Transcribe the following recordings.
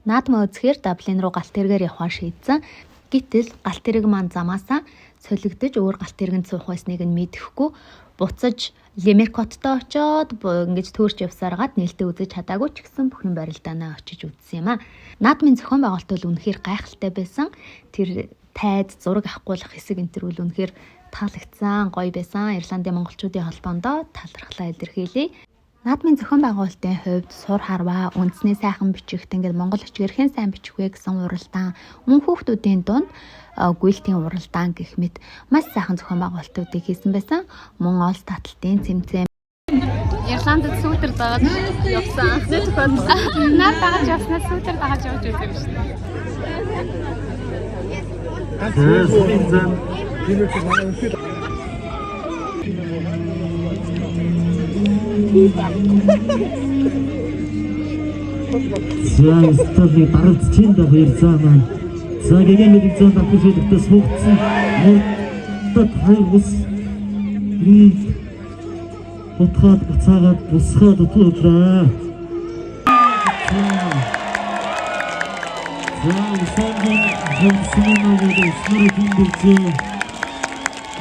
Наадмаа үзэхээр Даблин руу галт тэргээр явахаар шийдсэн. Гэтэл галт тэрэг маань замаасаа солигдож өөр галт тэргэнд суух байсныг нь мэдэхгүй буцаж Лимерик хоттой очоод ингэж төөрч явсараад нээлттэй үзэж чадаагүй ч гэсэн бүхэн барилдаанаа очиж үзсэн юм а. Наадмын зохион байгуулалт бол үнэхээр гайхалтай байсан. Тэр тайз зураг авахгүйлэх хэсэг энэ төр бол үнэхээр таалагдсан, гоё байсан. Ирландын монголчуудын холбоондоо талархлаа илэрхийлье. Наадмын зохион байгуулалтын хувьд сур харваа, үндэсний сайхан бичигт ингээд монгол өчгөрхэн сайн бичих вэ гэсэн уралдаан, мөн хүүхдүүдийн дунд гүйлтийн уралдаан гэх мэт маш сайхан зохион байгуулалтуудыг хийсэн байсан. Мөн олс таталтын цэмцээ Ирландд сүүтэр дагаж явсан анхны тохиолдол. Наад дагаж явснаа сүүтэр дагаж явж үзсэн юм шүү дээ. Сумын зам За столыг даралцчин да хоёр заа маань. За гэгээн нэг заа давхар шийдэхдээ суугдсан. Мурдад хоёр ус грийг бутгаад буцаагаад бусгаад өтрөө. За усангийн хэмсэнэ гэдэг өснөрөө тэмдэглэжээ.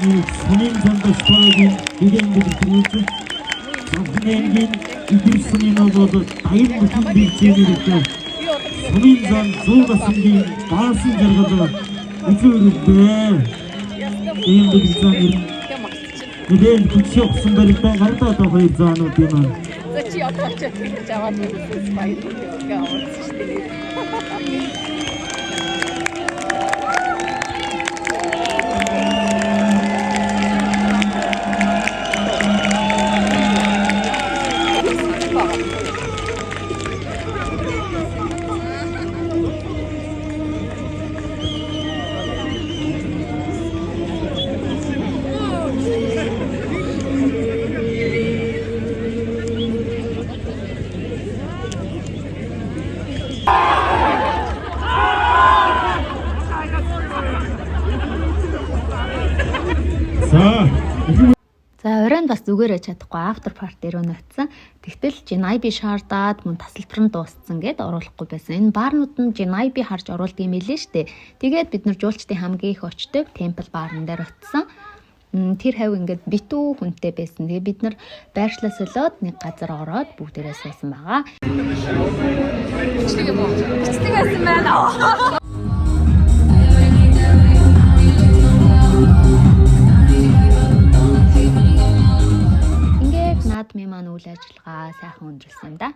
Нэг сумын зам столыг гэгээн нэг заа Завхнэнгийн идэрсний бол даян бүхэн бэлдээ сумын зам 100 насны даасан жаргал үзүүрэлдээ. Ийм нэг зам ер нь нэлээд хүч явсан барилдаа гарлаа одоо хоёр заанууд юм аа. За чи одоо очиод тэгж аваад үзсэн баяр хөөрхөө аваад шүү дээ. За За оройн бас зүгээрээ чадахгүй after party руу нөтсөн. Тэгтэл GNIB шаардаад мөн тасалбар нь дууссан гэд оруулахгүй байсан. Энэ баарнууд нь GNIB харж оруулдаг юм билээ штэ. Тэгээд бид нар жуулчдын хамгийн их очдог Temple баарн дээр очсон. Тэр хавь ингээд битүү хүнтэй байсан. Тэгээ бид нар байршлаа солиод нэг газар ороод бүгдээрээ суусан байгаа. Бичлэг юм уу? Бичлэг байсан байна. Ингээд наадмын маань үйл ажиллагаа сайхан өндөрлсөн юм да.